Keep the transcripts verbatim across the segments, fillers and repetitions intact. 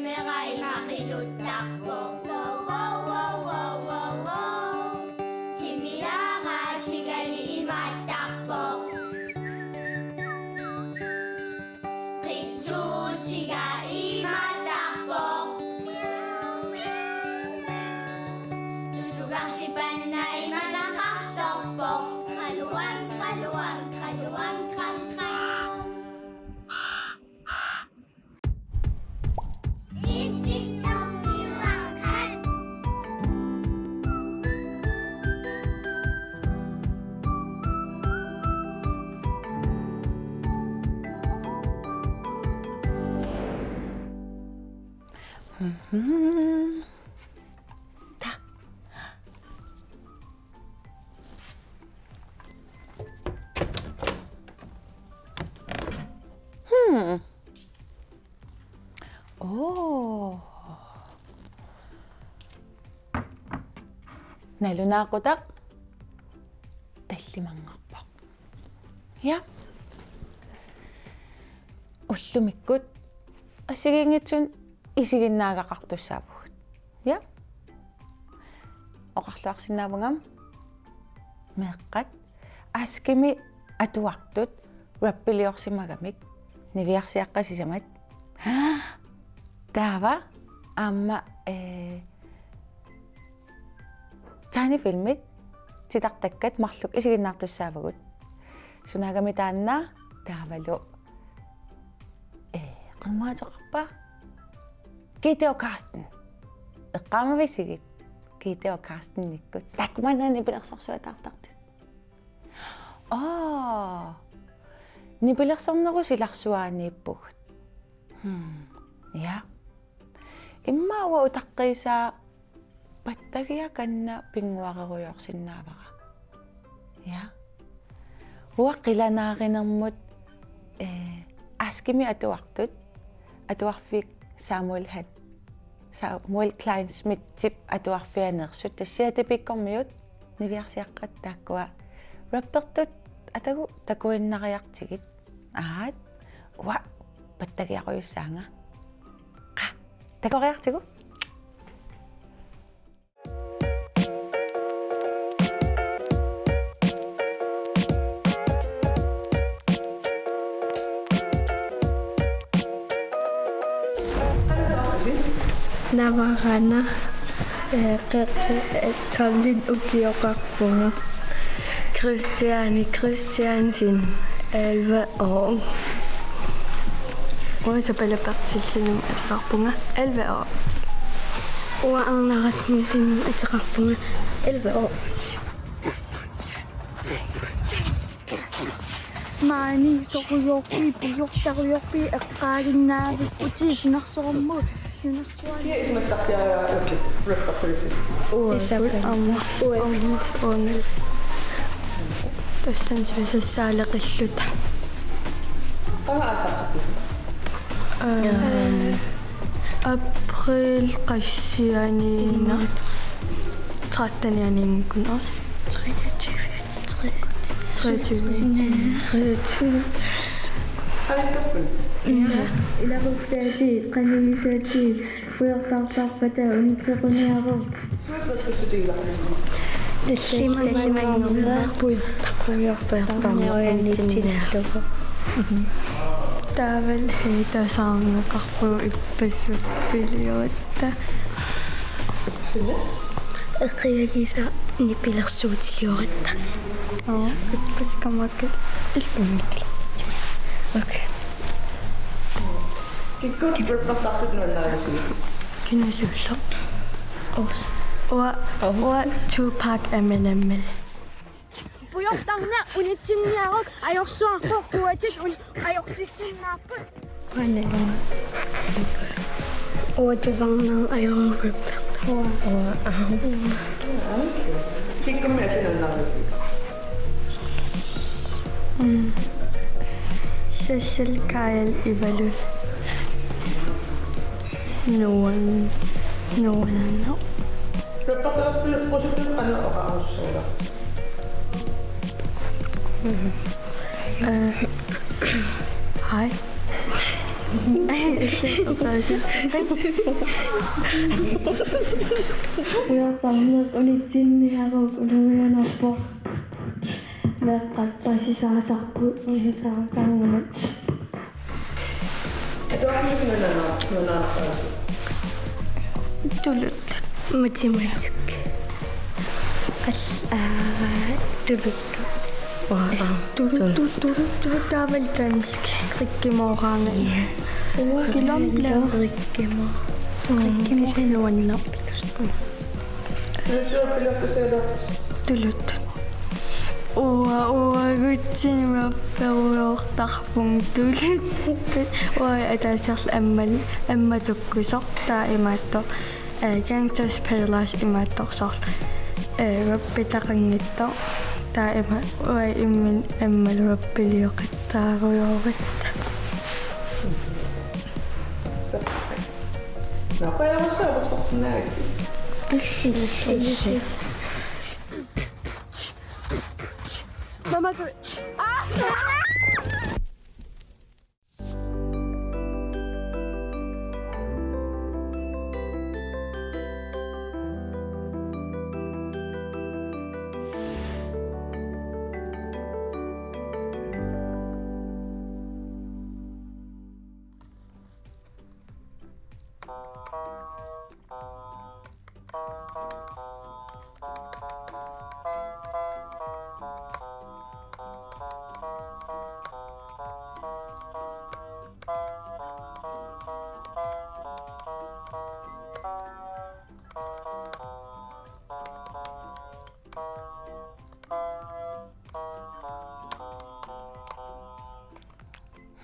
Meeqqat imaattarpoq. Wow, wow, wow, wow, wow, wow. Timiaraatigali imaattarpoq. Qitsuutiga imaattarpoq. Tulugarsipanna imanaqarsorpoq. Qaluan, qaluan, qaluan, qan, qan. Mhm. Ta. Hmm. Oo. Nalunaaqutaq tallimanngorpoq. Ja. Ullumikkut assigiinngitsunik isiginnaagaqartussaavugut. Ja. Oqarluarsinnaavunga meeqqat Askimi atuartut rappiliorsimagamik niviarsiaqqat sisamat. Taava aamma, eh, tegnefilmit titartakkat marluk isiginnaartussaavagut. Sunaagami taanna taavalu, eh, qanormaa ateqarpa? Gitte og Karsten. Eqqaamavisigit? Gitte og Karstenikkut. Takumanani nipilersorsuataartartut. Aa. Nipilersornerup silarsuaaniippugut. Hmm. Ja. Immaqa uanga utaqqiisaa pattagiaq kanna pinnguarerujoorsinnaavara. Ja. Uanga qilanaarinermut, eh, Askimi atuartut, atuarfik Samuel Han-, Samuel Kleinschmidtip atuarfianeersut, tassa Aatipikkormiut niviarsiaqqat taakkua rappertut atagu takuinnariartigit. Aat, uanga pattagiarujussaanga. Qaa, takoriartigu. Navarana, eh, qeqqi, eh, tolvit ukioqarpunga. Christiane Christiansen, elleve år. Uanga Isabella Berthelsenimik ateqarpunga, elleve år. Uanga Arne Rasmussenimik ateqarpunga, elleve år. Maani sorujoorpit, pujortarujoorpit, eqqaaginnaavipput, sinersorummut, sinersuani. Kia isummassarsiarigaluarpit rappertulissusi? Uagut aamma. Uagut. Tassani sulisassaaleqilluta. Qanga aallartippiuk? Ee, april qassianiinnaq. Trettenianiinngikkuni. Treogtyve. Tre-, treogtyve. Treogtyve. Aallartippiuk? Ja. Ilaqutaatit, qanigisaatit, pujortartarpata unitsequniaruk. Tallimanngorneq. Tallimanngorneq. Pujortartarneq unitsinniarlugu. Taavalu hitasaarneqarpugut ippassuarpiliorutta. Eqiagisaa nipilersuutiliorutta. Aa, ippaskamaka illummik. Okay. Kikkut rappertartut nuannarisigit? Kina siulleq? Uanga, uanga Tupac Eminemimik. Pujortarneq unitsinniaruk, ajorsuarput quatit un-, ajortissinnaapput. Uanga. Uanga tusarnaarneq ajornarput. Uanga. Uanga. Kikkummik asinannaarisi? Mm. Sassil Kajal Ivalu. Nuan-, nuanneq. Rappertartut qusuttut qanoq oqarussavat? Mhm. Øh, hej. Uanga tarnaq unitsinniaruk, unavianarpoq. Meeqqat paasisaasarput unisaasanngimmat. Tuluttut. Matematik. Al-, aa, tuluttut. Aa, tuluttut, tuluttut, taavalu dansk. Rikki Moorani. Ja. Kilomble. Rikki Moor. Mm. Rikki Moor nuanna. Tuluttut. Uanga, uanga gutsin rapperujoortarpunga tuluttut. Uanga ataasiarlu ammal-, ammatukkusoq taava imaattoq. Eh, Gangsta's Paradise imaattoq soorlu. Eh, rappitaqanngitsoq. Taava ima-, uanga imminut ammalu rappilioqattaarujoorutta. Nå, qujanarsuaq apersorsinnaagassi. Mama good.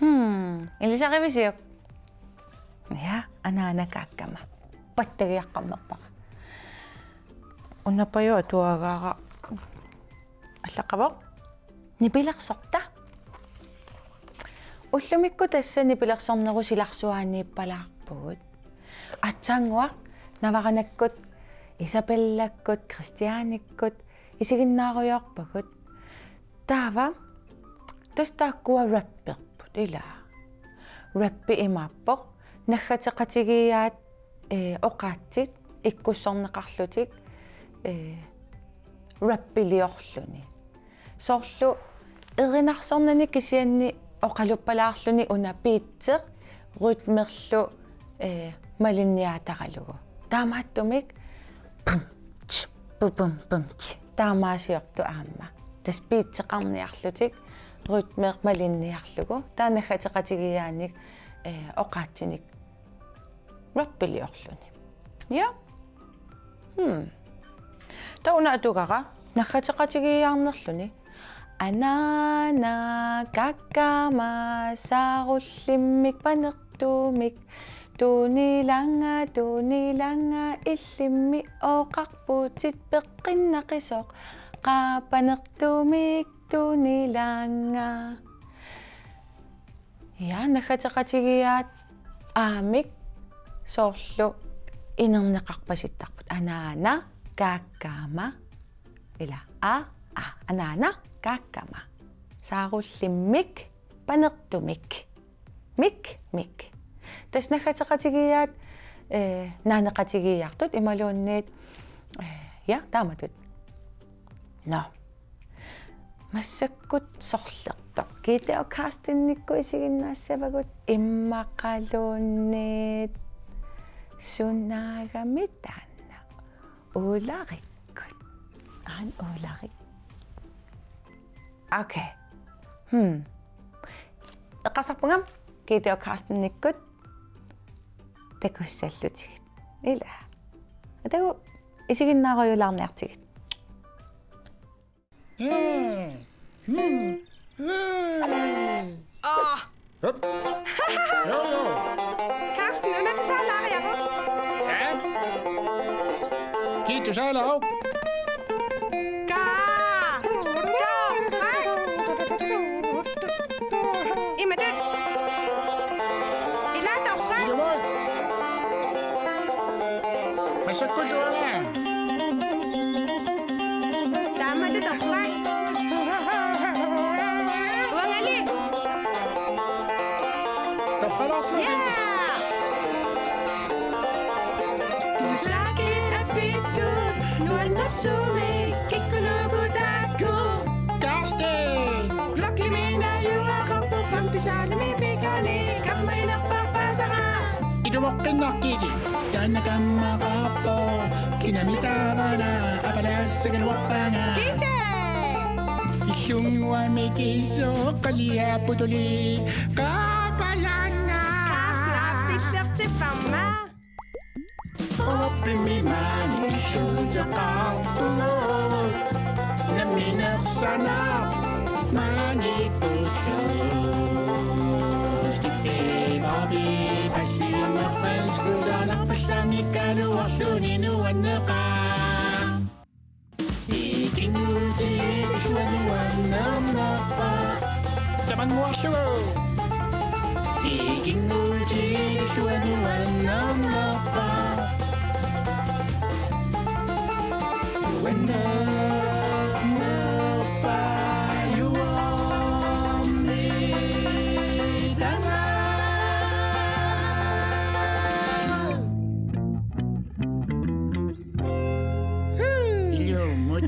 Hmm, ilisarivisiuk? Ja, anaana kaakkama. Pattagiaqqammerpara. Una pajuaq atuagaara. Allaqqavoq? Nipilersorta. Ullumikkut tassa nipilersornerup silarsuaaniippalaarpugut. Aatsaannguaq Navaranakkut, Isabellakkut, Christianikkut isiginnaarujoorpagut. Taava tassa taakkua rapperput, ilaa. Rappi imaappoq naggateqatigiiaat, eh, oqaatsit ikkussorneqarlutik, eh, rappiliorluni. Soorlu erinarsornani kisianni oqaluppalaarluni una beatsi rytmerlu, eh, malinniaataralugu. Taamaattumik pum, tsh, pu, pum, pum, tsh. Taamaasiortut aamma. Tassa beatseqarniarlutik rytmeq malinniarlugu. Taava naggateqatigiiaanik, eh, oqaatsinik rappiliorluni. Ja. Hmm. Taava una atugara naggateqatigiiaarnerluni. Anaana kaakkama saarullimmik panertumik. Tunilanga, tunilanga illimmi oqarputit peqqinnaqisoq. Qaa panertumik tunilanga. Ja, naggateqatigiiaat aamik soorlu inerneqarpasittarput. Anaana kaakkama. Ila, a, a, anaana kaakkama. Saarullimmik panertumik. Mik, mik. Tassa naggateqatigiiaat, eh, naaneqatigiiaartut imaluunniit, eh, ja, taamatut. Nå. Massakkut sorlertoq. Gitte og Carstenikkut isiginnaassavagut immaqaluunniit sunaagami taanna. Ularikkut. Aana Ulari. Okay. Hmm. Eqqarsarpunga Gitte og Carstenikkut takussallutigit. Ila. Atagu isiginnaarujulaarniartigit. Ah. Hup. Jo, jo. Carsten, una tusaalaariaruk? Ja. Kii tusaalaaruk? Kaa. Kaa. Imatut. Ila torrak. Ilumoorpoq. Massakkut uanga. Taamatut torrak. Uangali. Torralaarsuaq. Tusaaki apittut nuannersuumik kikkunuku taakku. Karsten! Blokkimi najugaqarpoq femte salimi pikani kammaginerpaasara. Ilumoqqinnaqqili. Taanna kammaqarpoq kinami taavana apalassagaluarpaanga. Kite! Illunnguami kiisoq qaliapputuli qaapalaannga. Karsten, aappillertipparma. Oppimi maani illuuteqarpugut. Nammineq sanaq maani pullu. Stiffi Bobby, passiunnarpasku sanarpallaanngikkaluarluni nuanneqaaq. Ikinnguutigilluanuannarnarpa. Tamannguarlugu. Ikinnguutigilluanuannarnarpa. Nuannarpa juormi tanga. Ilumut.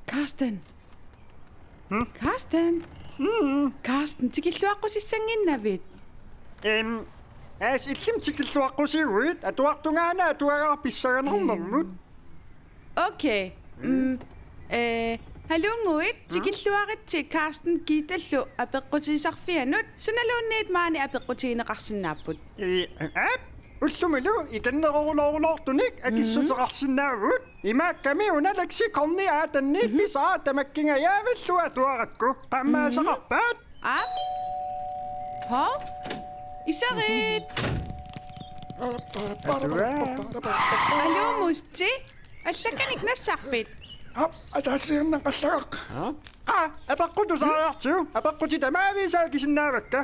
Karsten. Hmm? Karsten. Hmm? Karsten, tikilluaqqusissannginnavit? Em, aas illim tikilluaqqusiguit, atuartungaana atuagaq pissanganarnermut. Em. Okay. Mm, eh, halunnguit, tikilluaritsi Karsten Giitallu apeqqutigisarfianut, sunaluunniit maani apeqqutigineqarsinnaapput. Ii, aap, ullumilu ikinneroorulortunik akissuteqarsinnaavugut. Imaakkami una leksikorni aatanni pisara tamakkingajaavillu atuarakku. Qaammaasaqarpaat. Aap. Hov. Isarit. Aluumussi. Allakkanik nassarpit? Aap, ataasiinnaq allagaq. Aa, apeqqut tusariartigu, apeqqutit tamaviisa akisinnaavakka.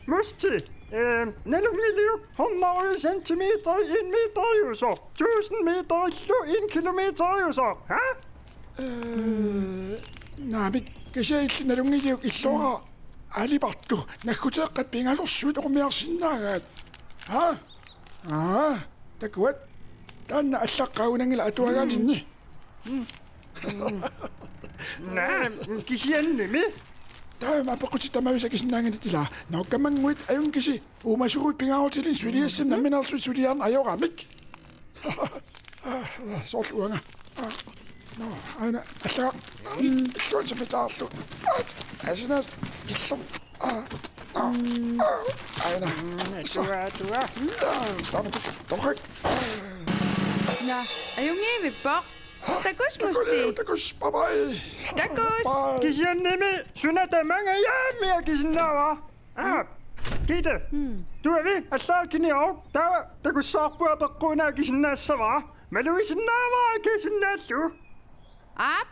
Musti, eh, nalunngiliuk hundrede centimeter en meteriusoq, tusind meterillu en kilometeriusoq, ha? Eh, naamik, kisianni illit nalunngiliuk illuara alipartu, nagguteeqqat pingasorsuit oqarniarsinnaagaat. Ha? Aa, takuat. Taanna allaqqagunanngilaq atuagaatinni. Naa, kisiannimi. Taama apeqqutit tamaviisa akisinnaanngillat ilaa. Naukkamaannguit ajunngi kisi. Uumasuuguit pingaarutilik suliassat nammineerlutik suliarneq ajoramik. Soorlu uanga. Nå, aana, allagaq. Illuansumitaarlu. Asinas, illu. Aana. Atua, atua. Taama torrak. Naa, ajunngivippoq. Takuss, Musti. Takuss, bye bye. Takuss. Bye. Kisiannimi suna tamangajaammi akisinnaavara. Aap. Gitte. Tuavi, allagaq kiniaruk. Taava takussavarput apeqquuna akisinnaassavara. Malugisinnaavara akisinnaallugu. Aap.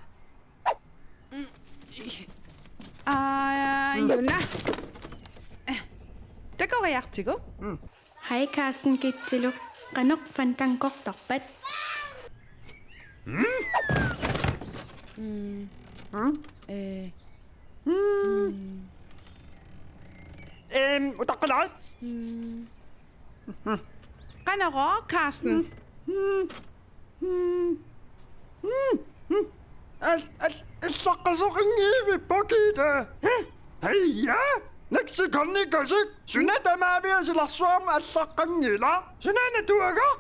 Aajuna. Takoriartigu. Hej, Karsten Gittilu. Qanoq fandankortarpat? Eh. Em, utaqqilaarit. Qanorooq, Karsten? Al-, al-, allaqqasoqanngivippoq, Gitte. Hej, ja. Leksikornikasik, suna tamaviisa silarsuarmi allaqqanngilaq. Sunaana atuagaq?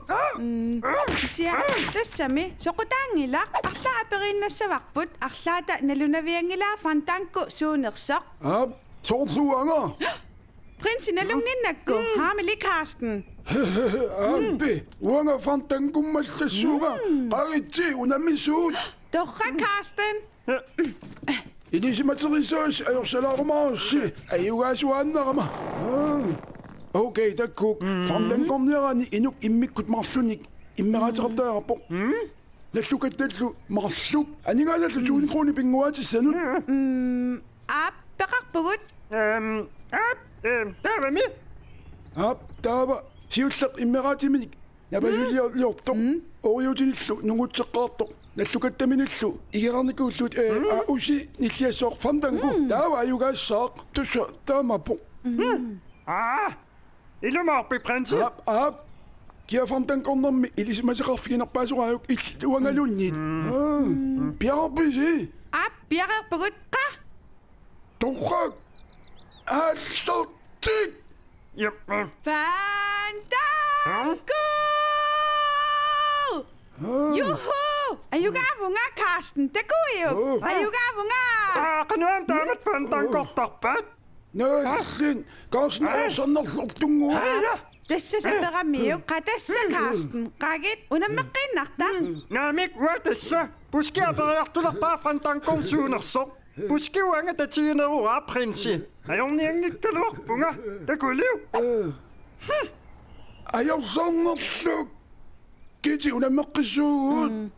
Kisianni tassami soqutaanngilaq, arlaat aperiinnassavarput, arlaata nalunavianngilaa fandangu suunersoq. Aap, soorlu uanga. Prinsi nalunnginnakku, haamili Karsten. Aampi, uanga fandanngummallassuunga, qaritsi unammisut. Torrak, Karsten. Ilisimaterisaasi ajorsalaarumaarissi ajugaasuaannarama. Okay, takuuk. Fandanngorniaraanni inuk immikkut marlunik immeraateqartariaqarpoq. Nallukattallu marluk. Aningaasallu tusind kroner pinnguaatissanut. Aap, peqarpugut. Em, aap, em, taavami? Aap, taava. Siulleq immeraatiminik Napajulliortoq. Mm. Ooriutinillu nungutseqqaartoq. Nallukattaminillu igereernikuullutik, eh, mm, a, usi nilliassaaq Fandango. Mm. Taava ajugaassaaq, tassa taamaappoq. Mm. Aa, ilumoorpit, prinsi? Aap, aap. Kia Fandangornermi ilisimasoqarfiginerpaasoraajuk illit uangaluunniit? Mm. Aa, piareerpisi? Aap, piareerpugut, qaa. Torrak. Aallartik. Jep. Fandango! Aa. Juhu! Ajugaavunga, Carsten. Takuiuk. Aa. Ajugaavunga. Aa, qanoq aamma taamatut Fandangortarpat? Naallin, Carsten, aa, ajorsannerlortunnguaq. Aa, ja. Tassa saperamiuk, qaa tassa Carsten. Qagit, unammeqqiinnarta. Naamik, uanga tassa. Puski aperiartulerpara Fandangorsuunersoq. Puski uanga tatigineruara, prinsi. Ajornianngikkaluarpunga. Takuliuk. Ajorsannerluk. Kiti, unammeqqissuugut. Mm.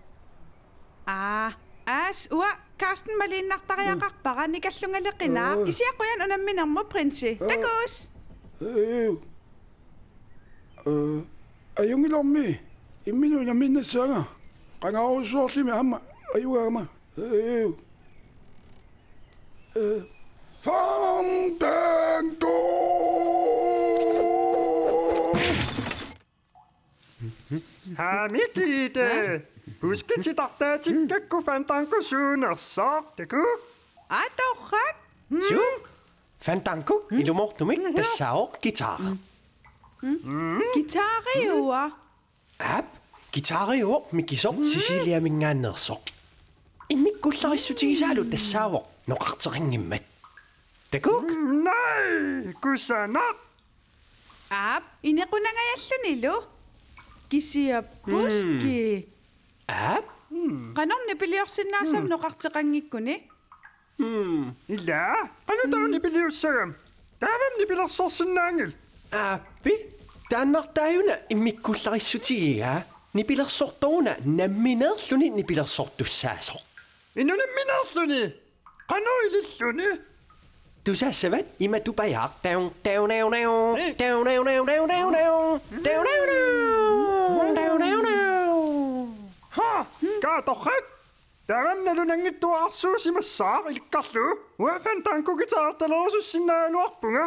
Aa, aas, uanga Carsten maliinnartariaqarpara, nikallungaleqinaaq. Aa. Kisianni qujan unamminermut, prinsi. Aa. Takuss. Ee. Ee, ajunngilarmi. Imminut unammiinnassaanga. Qangarujussuarlimi aamma ajugaama. Ee. Ee, Fandango! Haa, Mikita. Puski titartaatikkakku Fandangosuunersoq, takuuk. Aa, torrak. Suu. Fandango, ilumoortumik, tassaavoq guitar. Guitariua? Aap, guitariuvoq, mikisoq, Ceciliaminngaanneersoq. Immikkuullarissutigisaalu tassaavoq noqarteqanngimmat. Takuuk? Nej, kusanaq. Aap, inequnangajallunilu. Kisianni puski. Aap? Qanormi nipiliorsinnaassava noqarteqanngikkuni? Hmm. Ila, qanoq taava nipiliussagami? Taavami nipilersorsinnaanngilaq. Aappi, taannartaajuna immikkuullarissutigigaa, nipilersortoruna nammineerluni nipilersortussaasoq. Inuk nammineerluni? Qanoq ililluni? Tusaassavat ima tupajaaq, taun, taun, taun, taun, eh, taun, taun, taun, taun, taun, taun, taun, taun, taun, taun, taun. Ha, qaa torrak. Taavami nalunanngitsuararsuusimassaaq ilikkarlugu. Uanga Fandango guitarertalersussinnaajuarpunga.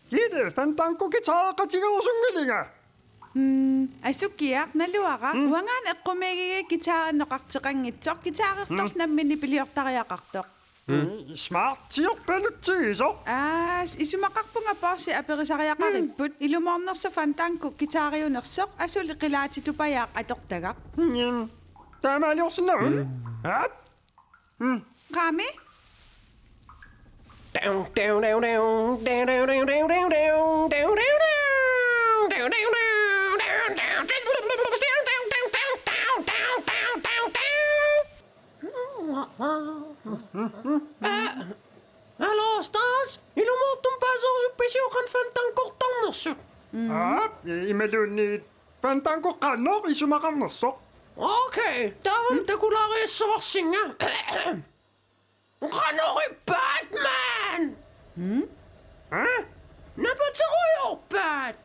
Kili, Fandango guitareqatigerusunngilinga. Mm, asukiaq, naluara. Mm. Uangaana eqqumiigiga guitari noqarteqanngitsoq, guitarertorlu nammineq nipiliortariaqartoq. Mm, smartiorpalutsigisoq. Aa, isumaqarpunga Poorsi aperisariaqaripput. Mm. Ilumoornersoq Fandango guitariunersoq, asuli qilaatitupajaq atortagaq. Mm. Taamaaliorsinnaavugut. Mm. Aap. Mm. Qaami? Aa, hallo, Stars. Ilumoortumik paaserusuppisiuk qanoq Fandangortarnersut? Mm. Aap, imaluunniit Fandango qanoq isumaqarnersoq. Okay, taava takulaariassavarsinga. Qanoq ippa Batman? Hmm? Ha? Napaterujoorpat?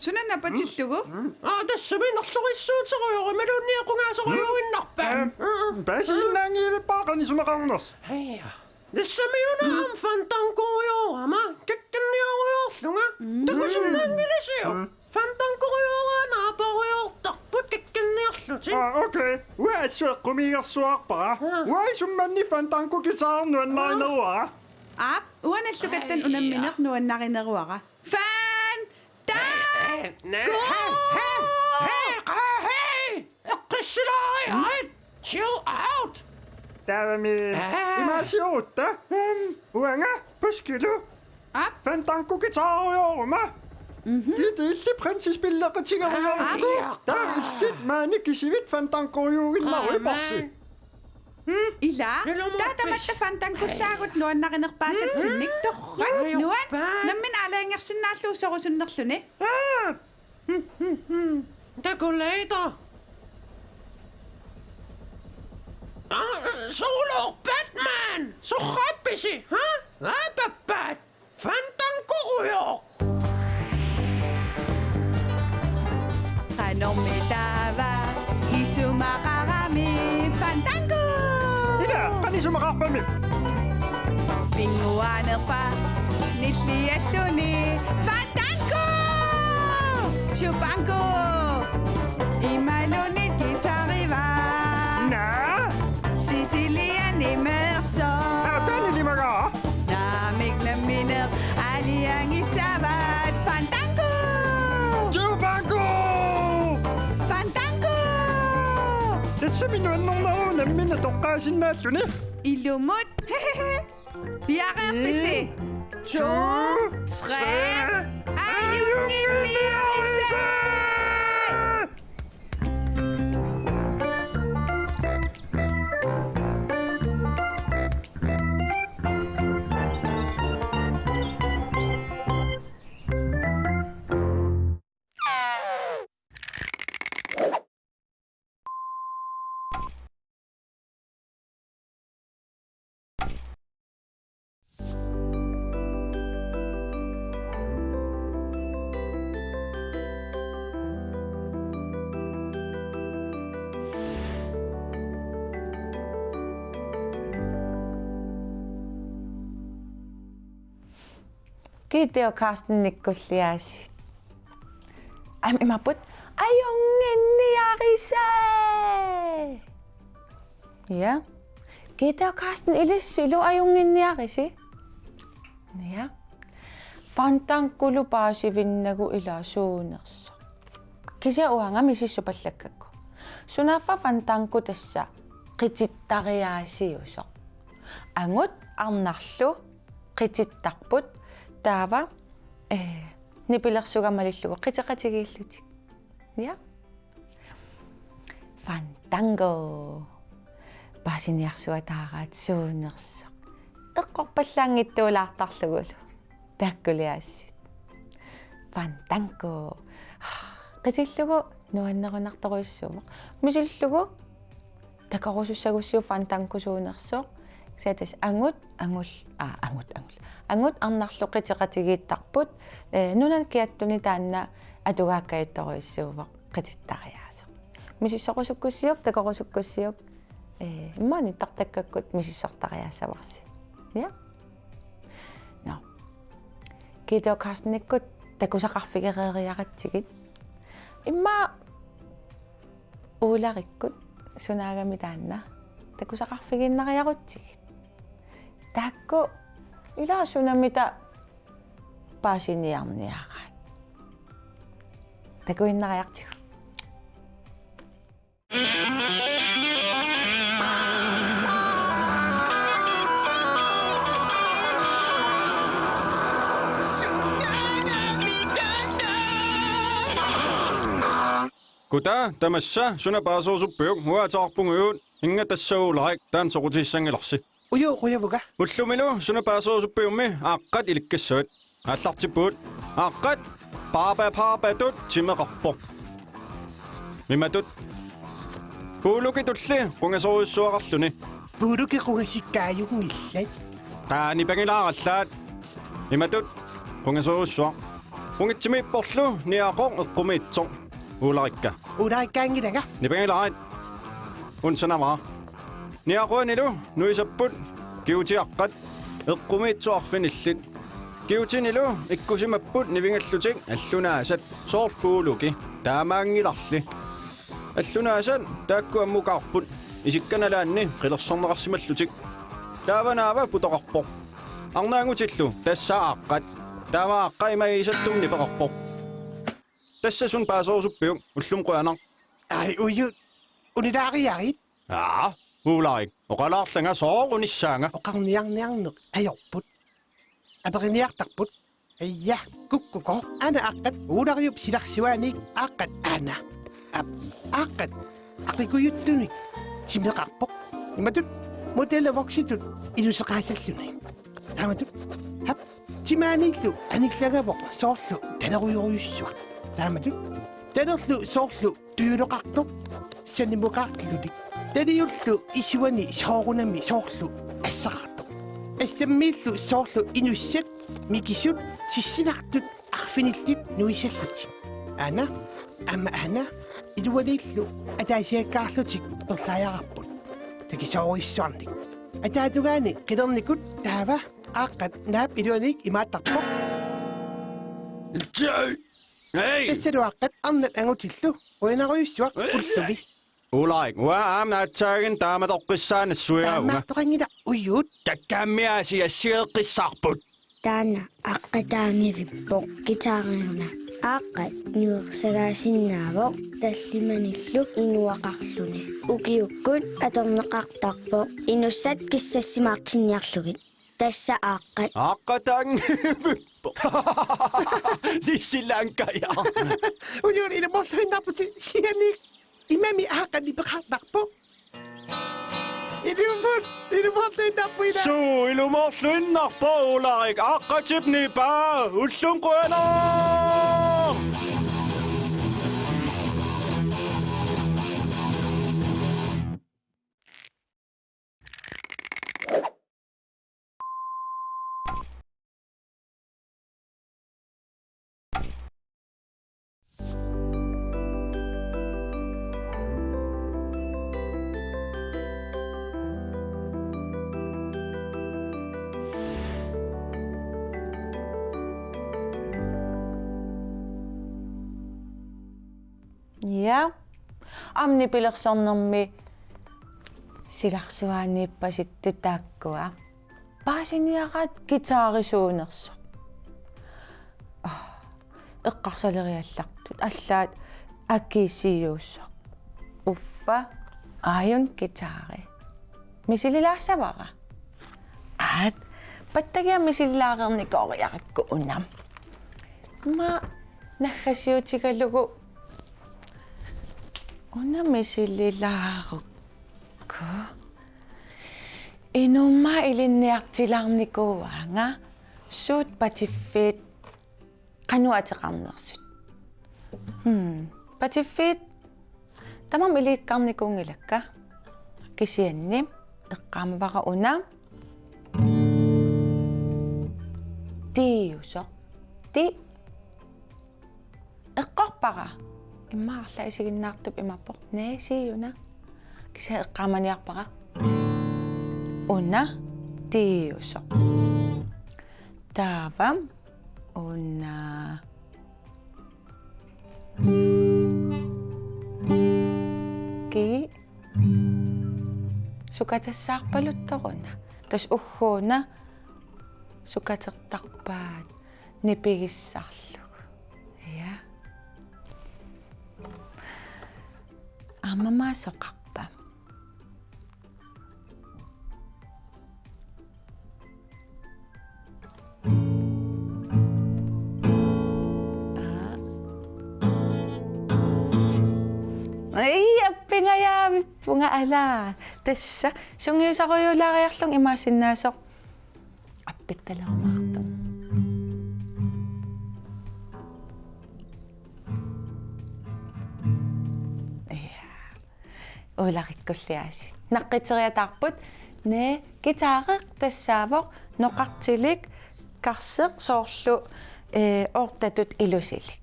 Suna napatillugu? Hmm? Aa, tassami nerlorissuuterujoor, imaluunniit equngaasorujuinnarpa? Hmm? Aa. Paasisinnaanngilarpara qanoq isumaqarnersoq. Hej. Tassami una aamma Fandangorujoorama, kakkanniarujoorlunga. Mm. Takusinnaanngilisiuk? Mm. Fandangoriooraana aperujoortarput kakkanniarlutik. Aa, okay. Uanga assut eqqumiigersuarpara. Aa. Uanga isummanni Fandango guitar nuannarineruara. Aap, uanga nallukattan unammineq nuannarineruara. Fan- Hey, hey, hey, hey, hey, hey, hey! Eqqissilaariarit! Chill out! Taavami. Aa. Imaasiorutta. Uanga puskilu. Aap. Fandango guitarioruma. Mhm. Kiti illit prinsispilleqatigerujoorlugu. Aap. Taava illit maani kisivit Fandangoriuuginnaruit. Aa, porsi. Ila, ilumut taava tamatta pis- Fandangossaagut nuannarinerpaasatsinnik. Torrak, nuan, nammineq aalajangersinnaallugu sorusunnerluni. Takuleita. Aa, soorlu Batman! Soraappisi, ha? Aappaat! Fandangoriooq! Qanormi Isumaqarami Fandango. Ila, qanoq isumaqarpami? Pinnguaanerpa nillialluni Fandango. Chubango. Imaluunniit guitariva. Naa? Siciliani meersoq. Aa, taanna ilimagaa. Naamik nammineq aalajangissavat Fandango. Chubango! Fandango! Tassami nuannerneruvoq nammineq toqqaasinnaalluni. Ilumut. Piareerpisi? En, to, tre, ajunngilliarisai! Gitte og Carsten nikkulliaasiit. Aamma imaappoq: Ajunnginniarisai! Ja. Gitte og Carsten, ilissilu ajunnginniarisi? Ja. Fandangolu paasivinnagu ilaa suunersoq. Kisianni uanga misissupallakkakku. Sunaaffa Fandango tassa qitittariaasiusoq. Angut arnarlu qitittarput, taava, eh, nipilersugama malillugu qiteqatigiillutik. Ja. Fandango. Paasiniarsuataaraat suunersoq. Eqqorpallaanngitsuulaartarlugulu. Taakkuliaassit. Fandango. Qitillugu nuannerunartorujussuuvoq. Misillugu takorusussagussiuk Fandango suunersoq. Kisianni tassa angut, angul-, aa, angut, angul-. Angut arnarlu qiteqatigiittarput, eh, nunani kiattuni taanna atugaakkajuttorujussuuvoq qitittariaaseq. Misissorusukkussiuk, takorusukkussiuk, eh, immaqa nittartakkakkut misissortariaassavarsi. Ja? Nå. Gitte og Carstenikkut takusaqarfigereeriaratsigit. Immaqa Ularikkut sunaagami taanna takusaqarfigiinnariarutsigit. Taakku ilaa sunamita paasiniarniaraat. Takuinnariartigu. Kutaa, tamassa, suna paaserusuppiuk? Uanga ateqarpunga Uju, inga tassa Ulrik, taanna soqutissanngilarsi. Uju, qujavunga. Ullumilu suna paaserusuppiummi aaqqat ilikkassavat. Aallartippugut. Aaqqat, paapa, paapatut timeqarpoq. Imatut. Puulukitulli qungasorujussuaqarluni. Puuluki qungasikkaajunngillat. Qaa, nipangilaarallaat. Imatut, qungasorujussuaq. Qungitsimiipporlu niaqoq eqqumiitsoq. Ularikka. Ularikkaanngilanga. Nipangilaarit. Unsanavara. Niaquanilu nuisapput kigutit aaqqat eqqumiitsoq arfinillit. Kigutinilu ikkusimapput nivingallutik allunaasat, soorlu puuluki. Taamaanngilarli. Allunaasat taakku ammukaarput, isikka nalaanni qilersorneqarsimallutik. Taava naava putoqarpoq. Arnaanngutillu tassa aaqqat. Taava aaqqat ima iisattummi nipeqarpoq. Tassa suna paaserusuppiuk, ullumi qujanaq. Ai, Uju, unilaariarit? Aa, Ularik, oqalaarlanga sooq unissaanga. Oqarniarniarneq ajorput. Aperiniartarput. Aja, kukkukoq. Aana aaqqat Ulariup silarsuaaniit aaqqat aana. Aap, aaqqat aqikujuttunik timeqarpoq. Imatut modeller voksitut inuseqaasalluni. Taamatut. Aap, timaaniillu anillagavoq soorlu tanerujorujussuaq. Taamatut. Tanerlu soorlu tujuloqartoq, sanimukaarlutik. Taniullu isuani soorunami soorlu assaqartoq. Assammiillu soorlu inussat, mikisut, tissinartut arfinillit nuisallutik. Aana, aamma aana, iluaniillu ataasiakkaarlutik perlaajarput. Takisoorujussuarnik. Ataatungaani qilernikut taava aaqqat naap iluaniit imaattarpoq. Hey! Tassalu aaqqat arnat angutillu uinarujussuaq ullumi. Ulrik, uanga aamma aatsaagin taamatoqqissaaq nassuiaavunga. Taamaattoqanngilaq ujuut. Takkaammiaasiit assigeeqqissaarput. Taanna aaqqataanngivippoq guitariuna. Aaqqat nuersagaasinnaavoq tallimanillu inuaqarluni. Ukiukkut atorneqartarpoq inussat kissassimaartinniarlugit. Tassa aaqqat. Aaqqataanngivippoq. Sissilaankkaja. Ujuut, ilumoorluinnarputit sianik. Imami aaqqat nipeqartarpoq. Ilumoor-, ilumoorluinnarpoq ila. Suu, ilumoorluinnarpoq Ulrik, aaqqatip nipaa, ullumi qujanaq! Ja, aamma nipilersornermi silarsuaaniippasittut taakkua. Paasiniaraat guitarisuunersoq. Ah, eqqarsaleriallartut. Allaat akisuussoq. Uffa, aajuna guitari. Misililaassavara. Aat, pattagiaq misililaareernikooriarakku una. Immaqa naggasiutigalugu una misililaarukku. Inummut ilinniartilaarnikuuaanga suut patiffiit qanoq ateqarnersut. Hmm. Patiffiit tamarmik ilikkarnikuunngilakka. Kisianni eqqaamavara una. Tiiusoq. Ti. Eqqorpara. Immaqa arlaat isiginnaartup imaappoq. Naa, siuna. Kisianni eqqaamaniarpara. Una. Tiiusoq. Taava. Una. Ki. Sukatassaarpaluttoruna. Tassa ugguuna sukatertarpaat nipigissarlugu. Ja. Aamma maasoqarpa? Aa. Ai, appingajaavippunga ala. Tassa, sungiusarujuulaariarlunga imaassinnaasoq appittalerumaartunga. Ja. Ularikkulli aasiit. Naqqiteriataarput, naa, guitari tassaavoq noqartilik karseq soorlu, eh, oortatut ilusilik.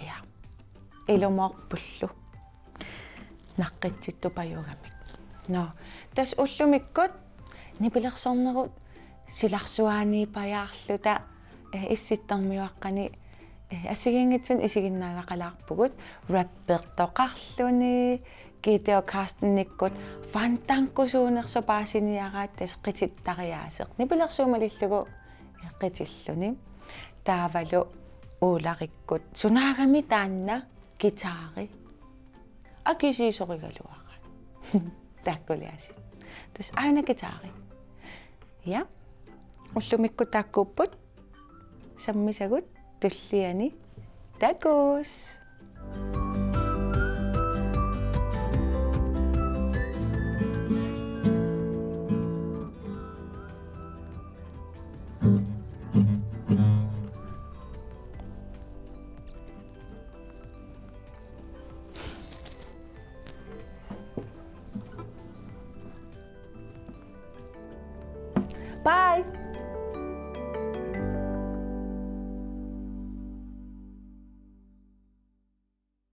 Ja. Ilumoorpullu. Naqqitsittupajugamik. Nå, tassa ullumikkut nipilersornerup silarsuaaniippajaarluta, eh, issittarmiuaqqani, eh, assigiinngitsunik isiginnaagaqalaarpugut, rappertoqarluni, Gitte og Carstenikkut Fandangosuunersoq paasiniaraat tassa qitittariaaseq. Nipilersuup malillugu, eh, qitilluni. Taavalu Ularikkut. Sunaagami taanna guitari. Akisuusorigaluaraat. Taakkuli aasiit. Tassa aana guitari. Ja. Ullumikkut taakkuupput. Sammisagut tulliani. Takuss. Bye.